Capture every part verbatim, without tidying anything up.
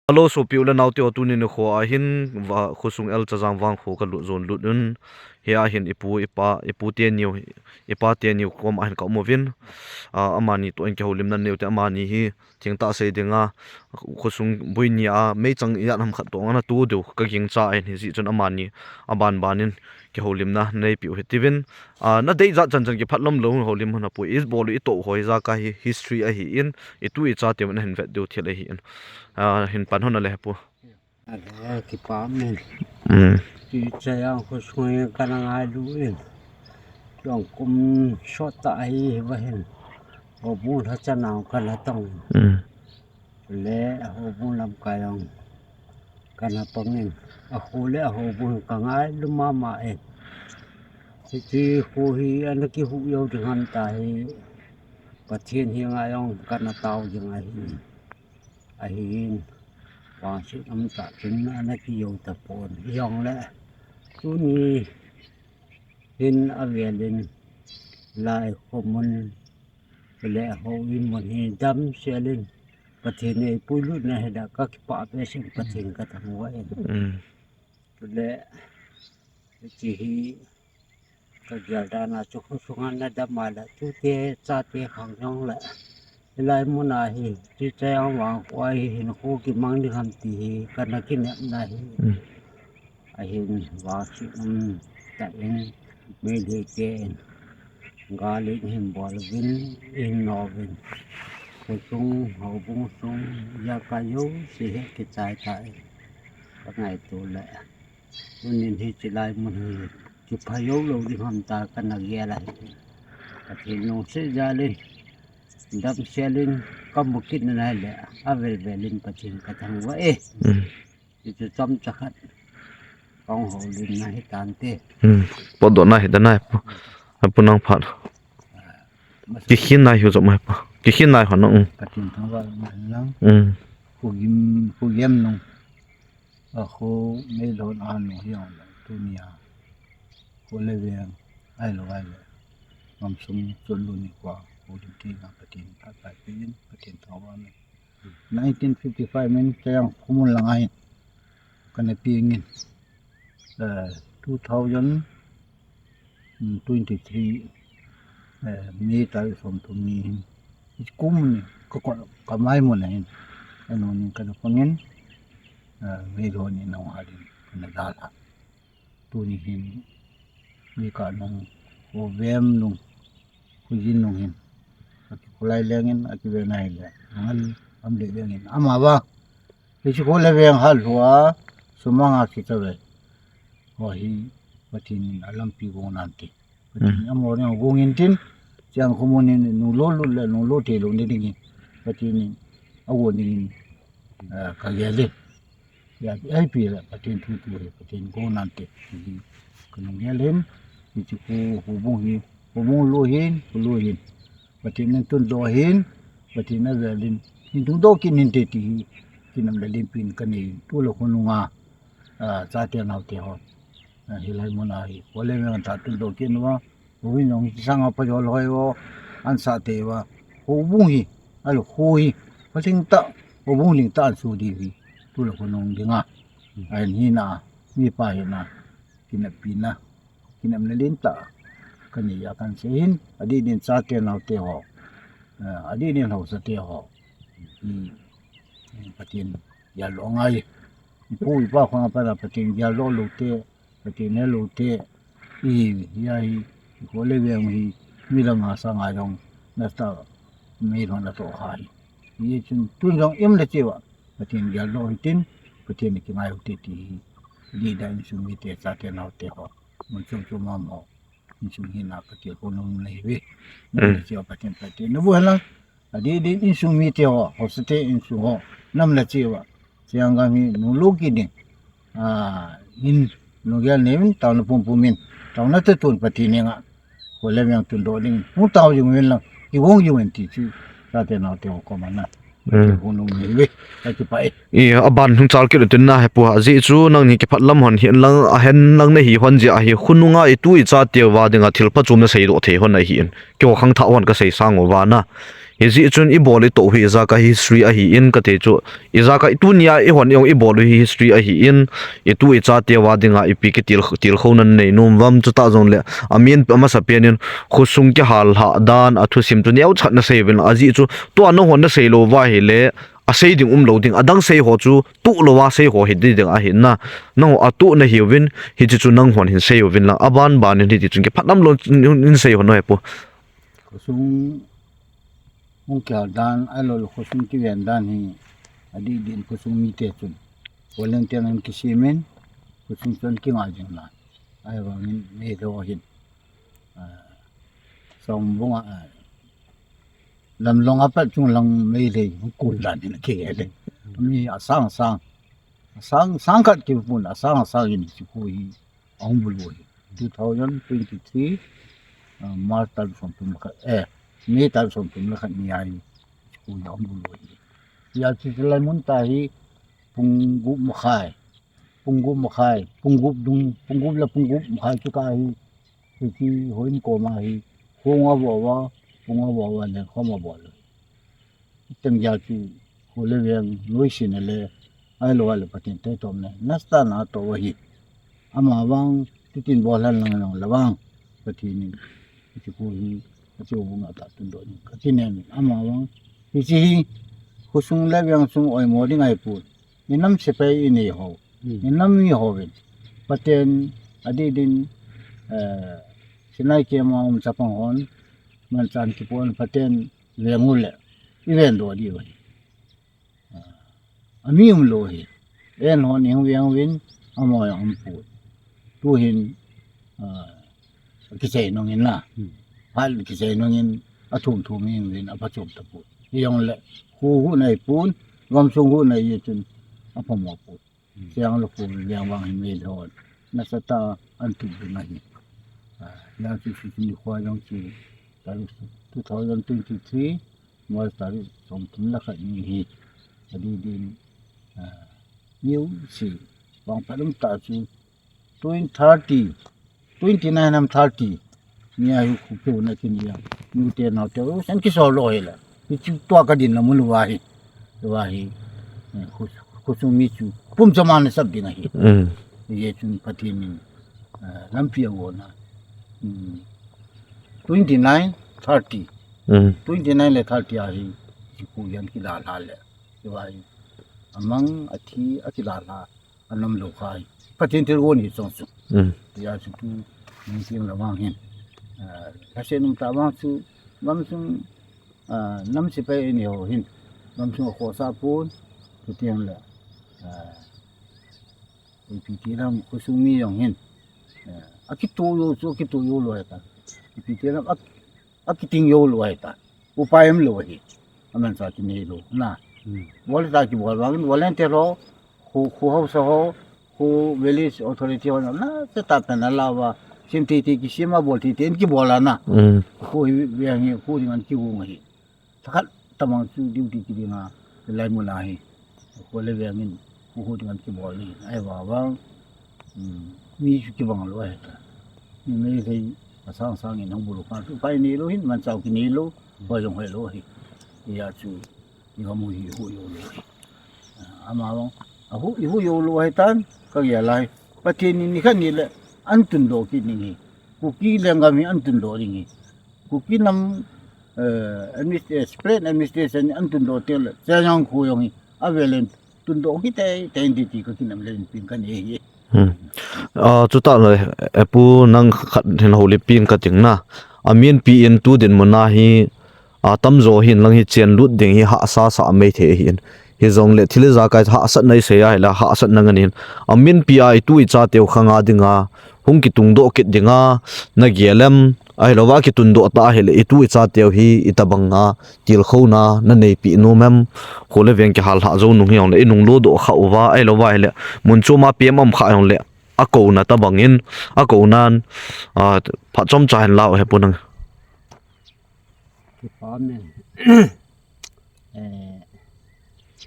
Hello, sopi u le nao te ho, tuni nikho a hin va, khosung L Chajang Vangkho ka lut jon lut un. Hia hin ipu, ipa, ipu teniu, ipa teniu kom a hin ka um uvin. A, amani toh in kihoulimna nei u te, amani hi thengtah sei dinga, khosung boi ni a, meichang ijat ham khat toh ana tu diu ka gingcha in, hijeh chun amani aban ban in kihoulimna neipeh u hite uvin. A, na dei jat chan chan kiphat lam lou houlim hon apoi, i bol u i toh ho hi jaka hi history ahi in, itu icha teuvin ahin vet diu thil ahi in. A, hin pan hon ale hepu. Ale, kipa min. Mm. Ti Chajang khosung hi kana ngailu in. Kiong kum sot tah ahi hiva hin. Houbung lhacha nau kana tong. Mm. Le houbung lamkai jong kana pang in. Akho le ahoubung ka ngailu mama in. Hiche kho hi ana kihuh jou ding ham tia hi. Pathen henga jong kana tao jing ahi. Ahin, vangset umtah chun ana kijou tapon. Hijongle, tuni hin avel in, lai khomun, le houin mun hi damsel in, Pathen in eipuilutna hile kakipah behseh in Pathen kathangvah in. Mm. Chule, hiche hi kagel dan a chu khosunga nadam a le, tute chate khang jongle, hilai mun a hi, Ti Chajang Vangkho a hi hinkho kimang ding ham ti hi kana kinepna hi. Mm. Ahin vangset umtah in, Meitei te in, gal in hin bol uvin, in no uvin. Khosung, houbung sung, jaka jouse hi kichai tan, kangaito le. Tunin hiche lai mun hi kipha jou lou ding ham tia kana gel ahi. Pathen lungset jal in, damsel in, kamu kitna hile, avel vel in Pathen kathangvah e. Mm. Hichu chomcha khat kahung houlimna hitante. Mm. Potdohna hi dan a hepu. Hepu nang phat. Kikhin nai hiu jong hepu. Kikhin nai hon nang. Pathen thangvah nang. Mm. Khogim, khogim nung. Akho Meilhon a nung hijongle, tunia kho le veng, ahilou ahile, gamsung chonlut nikho a houlim thei dinga Pathen phatthei peh in, Pathen thangvah in. Nineteen fifty-five in Chajang khomun langa hin kana peng in, eh, two thousand twenty-three, eh, May tarik somthum ni hin, hiche khomun hi ka, ka, kamai mun ahin, anunin kana pang in, eh, Meilhon in ahung hat in kana dalha. Tuni hin, Meikah nung, Khovem nung, Khojin nung hin, akikholai leng in, akiven ahile, angal am le leng in, amavang hiche kho le veng halhou a, sumang a kicha ve ho hi, Pathen in alampi gong nante. Pathen in amaho ding agong intin, Chajang khomun in nunglo lut le nunglo thei lou ding in, Pathen in agon ding in, eh, kagel e. Hia, ipi le Pathen thu tu hi, Pathen gong nante, hi kanung gel in, hiche kho, houbung hi, houbung lo hin, kho lo hin. Pathen in tundoh hin, Pathen in avel in, hin tundoh kit inte ti hi, kinepna lenpen kanei in, tule khonunga, a, chate naote ho. A, hilai mun a hi, kho le veng atah tundoh kit uva, houin jong hiche sanga phajol hoi uva, ansah tei uva, houbung hi, ahilou kho hi, phalhing tah, houbung lhing tah ahin so diu hi, tule khonung dinga. Ahin hina, mipa hina, kinepna, kinepna lentah kanei a kahin sei hin, adeh in chate naote ho, eh, adeh in haosa te ho hi, Pathen geldoh ngai. Ipu ipa khonga pat a Pathen geldoh lou te, Pathen he lou te, ihi, hia hi, kho le veng hi, mi langa sanga jong, nasa, Meilhon atoh kha hi. Hichun tun jong im le cheh uva, Pathen geldoh hitin, Pathen in kingai u hite ti hi. Adeh in insung mite, chate naote ho, mun chom chom a um ho, insung hina Pathen khonung nei uve. Nam le cheh uva Pathen phatthei naboh hen lang. Adeh in insung mite ho, haosa te insung ho, nam le cheh uva, Chajang gam hi nunglo kit ding, a, in lunggel nei uvin, taona pumpum in, taona toh tun Pathen henga kho le veng tundoh ding, hung tao jing uvin lang, kigong jing uvin ti chu, chate naote ho koma na. Mm. Khonung nei uve, kakipah e. I, aban hung chal kit utin na hepu, ajeh chu nangni kiphat lam hon hin lang, ahen lang nahi hon jeh a hi, khonunga itu icha teuva dinga thil phachom nasei doh thei hon ahin, keiho khangthah hon kasei sang uva na. Hijeh chun ibol itoh hi ijat a history ahin kati chu, ijat a tunia ihon jong ibol hi history ahin, itu ichateu a dinga ipi kitil, tilkhouna nanei nom uvam, chutah jongle amin amasapen in khosung kihallhah dan a thusim chu neocha nasei uvin lang, ajeh chu tua nahon nasei lou uva ahile asei ding umlou ding, adang sei ho chu tuh louva sei ho hi ding ahin na. Nangho atuh nahiuvin, hiche chu nanghon hin sei uvin lang, aban ban in hiti chun kiphat namlou in sei hon u hepu. Khosung hung kihal dan, ahilouleh khosung kiven dan hi, adih din khosung mite chun volunteer in kisemin, khosung chun kingai jing nan, ahivangin meilhei ho hin, ah, Songbung a, ah, Lamlong apat chunglang meilhei hung kul dan hin kigel in. Mi asang sang, asang sang khat kipun, asang sang in hiche kho hi ahung bulu hi. Two thousand twenty-three, ah, March tarik somthum le khat, eh, May tarik somthum le khat ni a hi hiche kho hi ahung bulu hi. Hijeh chun chulai mun tah hi pung gup makhai, pung gup makhai, pung gup dung, pung gup le pung gup makhai chu kahi, hiche houin koma hi, hung avo ava, pung avo ava, lengkhom abol. Item geiya chu, kho le veng, noise na le, ahilou le Pathen taitom na, nasatah in atoh u ahi. Amavang, tutin bol hen lang jong le vang, Pathen in, hiche kho hi, hiche bung a tah tundoh in, kati nem in, amavang, hiche hi, khosung le veng sung oimo ding ahipon. Inam sepai inei ho. Hmm. Inam mi hovin. Pathen adih din, eh, Sinai camp a um chapang hon, manchan kipon Pathen veng u le, iven doh diu ahi. Ah, ami umlou hi. Eihon ihung veng uvin, amaho jong aum poi. Tuhin, ah, kichai nungin la. Hmm. Phal kichai nungin, athum thum ingin, aphachom tapoi. Hijongle, kho huhna ahipon, gamsung huhna ahi chun, aphamo poi. Hmm. Chuleh kho veng vang hin meilhei hon nasatah a atuh ding ahi. Ah, hijeh chun hiche nikho jong chu, tarik two thousand twenty-three, March tarik somthum le khat ni hi, adih din, ah, news hi, vangphat umtah chu, twenty thirty, twenty-nine ham thirty, nia hi kho kihona kini a, nute naote, sen kisol lou hile. Hichu tua kadin la mun uva hi, uva hi, eh, kho, khosung mi chu pum chama nasap ding ahi. Mm. Hijeh chun Pathen in, eh, lampi agonna. Mm. Twenty-nine, thirty. Mm. Twenty-nine le thirty a hi, hiche kho hi ana kila lha le. Uva hi, amang athi akila lha. Anam lou khai. Pathen thilgon hi chong chu. Mm. Hijeh chun tu, nung tiang le vang hin. Ah, lhaset umtah vang chu, gamsung, ah, nam sepai inei ho hin. Gamsung akhohsah pon, tu tiang le, ah, ipi ti lam khosung mi jong hin. Ah, akitoh jou chu, akitoh jou lou ahitai. Ipi ti lam, ak-, akiting jou lou ahitai. Upai umlou ahi. Amanchah kinei lou. Na. Hmm. Bol tah kibol vangin volunteer ho, kho, kho haosa ho, kho village authority ho, nasatah pen ala uva. Sem teitei kisem a bol teitei in kibol a na. Hmm. Kho hi veng hi, kho ding ana kigong ahi. Lhakhat tabang chu duty kiding a, lai mun a hi. Kho le veng in, kho, kho ding ana kibol in. Ahivang vang, um, mi chu kibang lou ahitai. Mi meilhei asang sang in hung bulu kha chu upai neilou hin, manchah kinei lou, hoi jong hoi lou hi. Hijeh chun, igam u hi ihuh jou lou hi. Ah, amavang, ahuh, ihuh jou lou ahitan, kagel a hi. Pathen in nikhat nile, ana tundoh kit ding hi. Kuki lenggam hi ana tundoh ding hi. Kuki nam, eh, administ-, eh, separate administration hi ana tundoh teng le, Chayang kho jong hi, avel in tundoh kit teitei in ti, ti kakinep le inpi kanei hi. Hmm. Ah, chutah le, eh, Pu nang khat hin houlimpi in kating na. Aminpi in tu dinmun a hi, atamjo hin lang hi chenlut ding hi hahsa sa mai thei ahin. Hijongle thil ijakai hahsatna isei ahile hahsatna ngen in. Aminpi a itu ichateu khang a dinga, hung kitungdoh kit dinga, nagel em, ahilouva kitundoh tah ahile itu ichateu hi itobang a tilkhouna naneipi nom em, kho le veng kihallhah jou nung hijongle inung lodoh kha uva, ahilouva ahile mun chom a pem um kha jongle akouna tobang in, akounan, ah, phat chomcha hin la u hepu nang. Kipa men. Eh,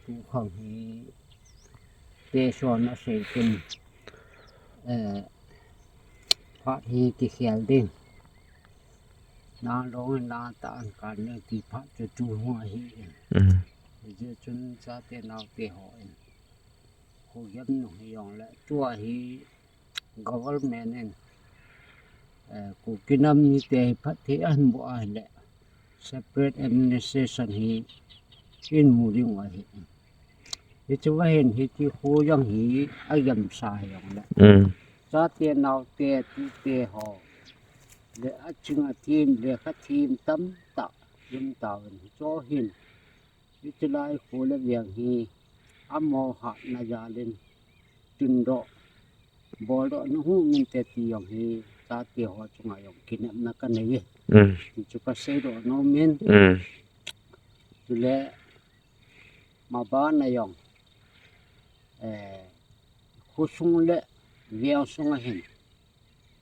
tu khang hi te son a sei kin, eh, phat hi kikhel ding. Nang long in nang ta an kan le ti phat chu tu hung ahi in. Mm. Hijeh chun chate naote ho in. Khogam nung hi jong le tua hi government in, eh, Kuki nam mite hi phatthei ahin boh a ahile separate administration hi in mu ding u ahi. Hichu va hin hiti khu jong hi agamsa hi jong le. Mm. Chate naote tute ho le aching athem le kha them tamtah um tauvin hichu hin. Hichu lai khu le veng hi amaho hatna jal in chundoh boldoh na hung inte ti jong hi chate ho chunga jong kinepna kanei e. Mm. Ti chu kasei doh nom in. Mm. Chule mabana jong, eh, khosung le veng sunga hin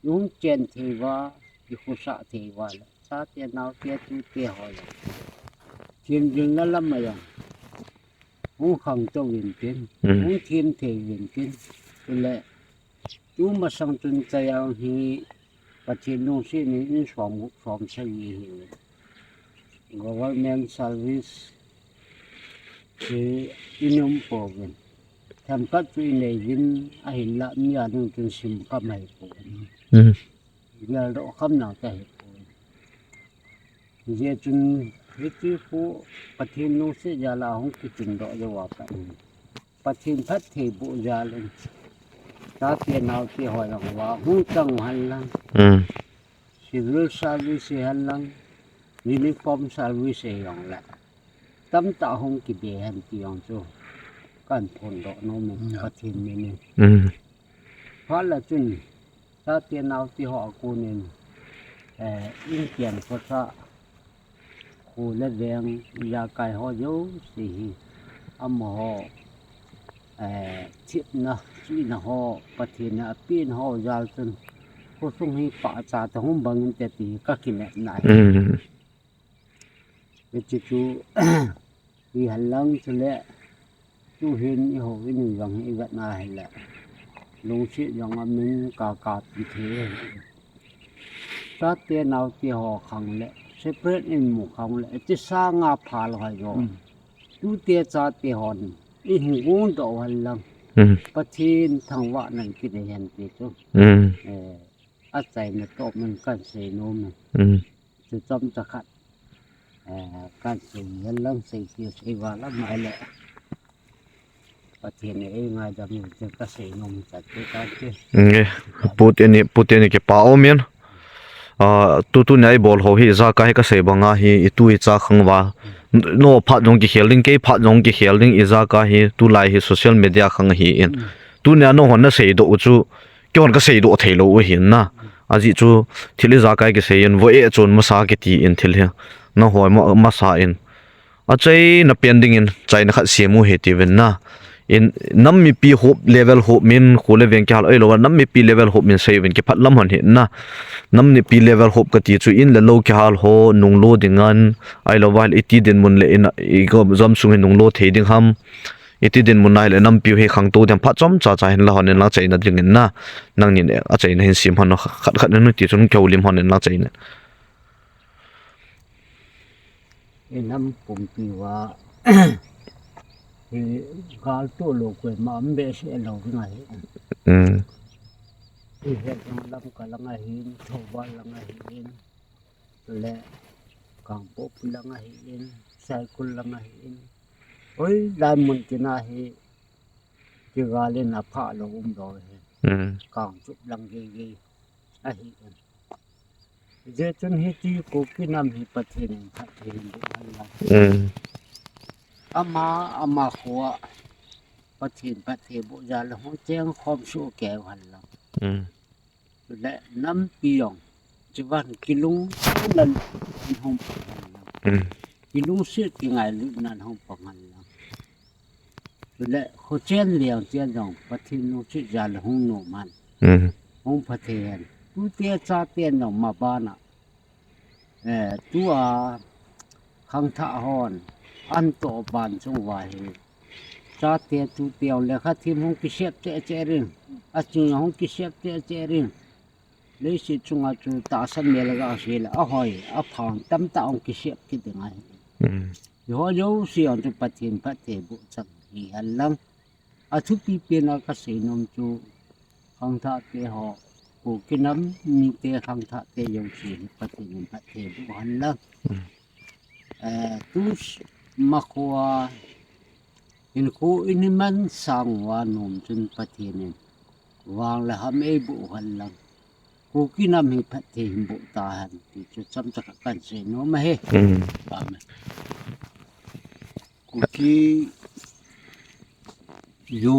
ihung chen thei uva, ikhosah thei uva le chate naote tute ho jong themjilna lam a jong hung khangtou uvin tin, mm, hung them thei uvin tin. Chule tu masang chun chayang hi Pathen lungset in in som gup som sagi hi government service hi in um pouvin. Themkhat chu inei uvin ahinla mi a ding chun simkham ahi pouvin. Mm. Geldoh kham nang chu ahi pouvin. Hijeh chun hiti khu Pathen lungset jal a hung kichundoh jou a pat in Pathen phatthei boh jal in chate naote ho jong uva hung chang u hen lang. Mm. Civil service hi hen lang, uniform service hi jong le tamtah hung kibe hen ti jong chu kahin phondoh nom in, mm, Pathen min in. Mm. Phat le chun chate naote ho a kon in, eh, in kian khosah, kho le veng, ijakai ho jouse hi amaho, eh, themna, chuhna ho, Pathen in apen ho jal chun khosung hi pachat a hung bang inte ti kakinepna ahi. Mm. Hichu chu hi hen lang chule tuhin ihou inu jong hi ivet na hile lungset jong amin kaka pi thei. Chate naote ho khang le separate in mu khang le ti sanga phalou hai jo. Mm. Tute chate hon ihin gongdoh u hen lang. Mm. Pathen thangvahna in kinei hen ti chu. Mm. Eh, achaina tah min kahin sei nom e. Mm. Chu chomcha khat, eh, kahin sei hen lang sei ti sei val a mai le. Pathen in eingaidam in chu kasei nom chat chu tante. Nge, Pu teni, Pu teni kipa um in. Ah, tutu nia ibol ho hi ijakai hi kasei banga hi itu icha khang uva. Nangho phat jong kikhel ding, kei phat jong kikhel ding ijakai hi tulai hi social media khang ahi in. Mm. Tunia nangho nasei doh u chu keihon kasei doh thei lou u ahin na. Ajeh chu thil ijakai kisei in vo e chun masa kiti in thil hi. Nangho ma-, masa in. Achaina pen ding in chaina khat sem u hite uvin na. In nam mipi hop level hop min kho le veng kihal ahilou a nam mipi level hop min sei uvin kiphat lam hon hi na. Nam mipi level hop kati chu in le lou kihal ho nunglo ding an ahilou va iti dinmun le in i gam sung hi nunglo thei ding ham. Iti dinmun a hile nampi u hi khangtou ding phat chomcha cha hin la hon in lang chaina ding in na. Nangnin achaina hin sem hon khat khat na nu ti chun kihoulim hon in lang chaina. I nam pumpi uva hi gal toh lou koima um behseh lou ding ahi. Mm. I het jong Lamka lang ahin, Thoubal lang ahin, le Kangpokpi lang ahin, Saikul lang ahin. Hoilai mun tina hi kigal in aphah lou umlou ahi. Mm. Kangchup lang geigei ahi. Hijeh chun hiti Kuki nam hi Pathen in phatthei hin boh hen lang. Mm. Ama, ama khoa Pathen phatthei boh jal le hung cheng khom soh kei u hen lang. Mm. Le nampi jong chuban kilungsetnan hung pang hen lang. Mm. Kilungset kingailutnan hung pang hen lang. Chule khochen leng chen jong Pathen lungset jal le hung nom hen. Mm. Hung phatthei hen. Tute chaten jong mabana, eh, tua khangthah hon ahin toh ban chung uva hi chate tute jong lekha them hung kisep cheh cheh ding, aching hung kisep cheh cheh ding. Leiset chunga chu tahsan mel a ga sei le, ahoi, aphang tamtah hung kisep kit ding ahi. Hmm. Eiho jouse hon chu Pathen phattheiboh chang hi henlang. Athupi pen a kasei nom chu, khangthah te ho, Kuki nam mite khangthah te jouse hi Pathen in phattheiboh henlang. Hmm. Eh, tu s-, makhoa, hinkho in iman sang uva nom chun Pathen in vang le ham eiboh henlang. Kuki nam hi phatthei hin boh tahen, ti chu chomcha khat kahin sei nom ahi. Hmm. Amen. Kuki Zo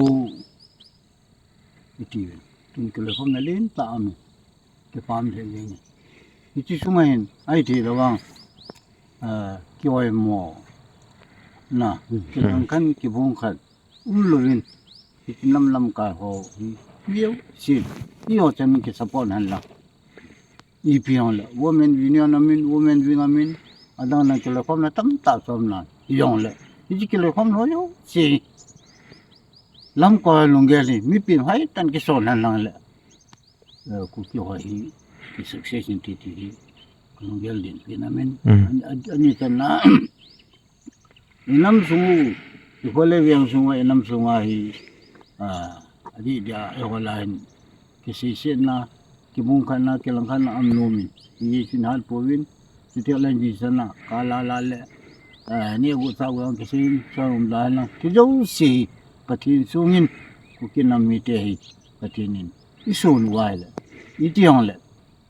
iti uvin. Tun kiloikhomna lentah aum e. Kipah lheh jeng e. Hiche sunga hin, ahi thei lou vang, ah, kihoimo na, hmm, kilangkhan, kibungkhan umlouvin, hiche nam lamkai ho hi, miu sin, eiho chan kisupport henlang. Ipi jongle, women union amin, women wing amin, adang dang kiloikhomna tamtah chu aum nan. Hijongle, hiche kiloikhomna ho jouse, lamkai lunggel hi, mipin hoitah in kisol henlang le, eh, Kuki ho hi, ki success in ti ti hi, lunggel ding pen amin. Mm. Ani, ani, ani channa, inam sung u, ikho le veng sung u, inam sung a hi, ah, adih dia, eiho lah hin, kiseisetna, kibungkhatna, kilangkhatna aum nom in, ijeh chun hat pouvin, chuti le ijeh chun a, kala la le, eh, neh gu cha gu kisei in, cha um da na, hiche jouse hi, Pathen sung in, Kuki nam mite hi, Pathen in, eisol uva ahile, iti jongle,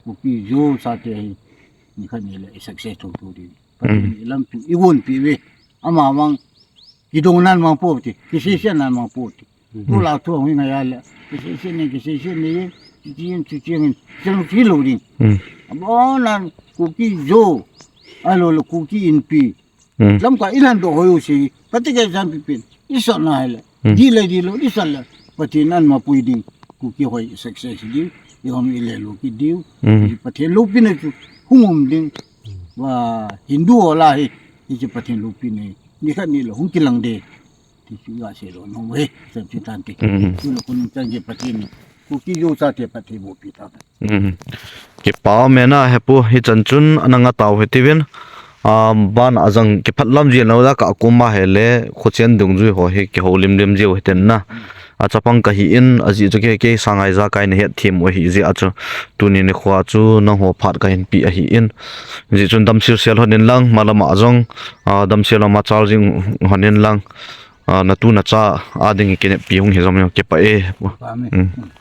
Kuki Zo chate hi, nikhat ni le, i success thou thou ding. Pathen in, mm, lampi, eigonpi uve. Amavang, kidong nan mang pou ti, kiseiset nan mang pou ti. Mm. Tulai thu hi ngai a le, kiseiset ni, kiseiset ni, kichen, kichen, kichen kilou ding. Mm. Abon nan, Kuki Zo, ahilou le Kuki Inpi. Mm. Lamkai ilan doh ho jouse, pati ke jam pi pin. Isol na ahile. Mm. Dih le dih lou, isol le. Pathen in ama pui ding. Kuki ho success ding. Ihom ile lou kit diu. Mm. Pathen loupina chu hung um ding. Wa Hindu ho lah hi. Hiche Pathen loupina hi. Nikhat ni le hung kilang ding. Ti chu ga sei lou nom e. Sa chu tan ti. Mm. Chu le kun chan je Pathen ni. Kuki Zo chate phattheiboh pi ta. Um. Kipa um e na hepu, hichan chun ana nga tau hite uvin. Ah, ban a jang kiphat lam jeng lou da ka kum a hile, khochen dungjui ho hi kihoulim lim jiu hiten na. A chapang kahi in, ajeh chu kei, kei sangai jakai na het them u ahi jeh a chu. Tuni nikho chu nangho phat kahin pe ahi in. Hijeh chun damsel sel hon in lang, malam a jong, ah, damsel a ma chal jing hon in lang. Ah, natu nacha a ding kineppi hung hi jom e, kipah e. Amen. Um.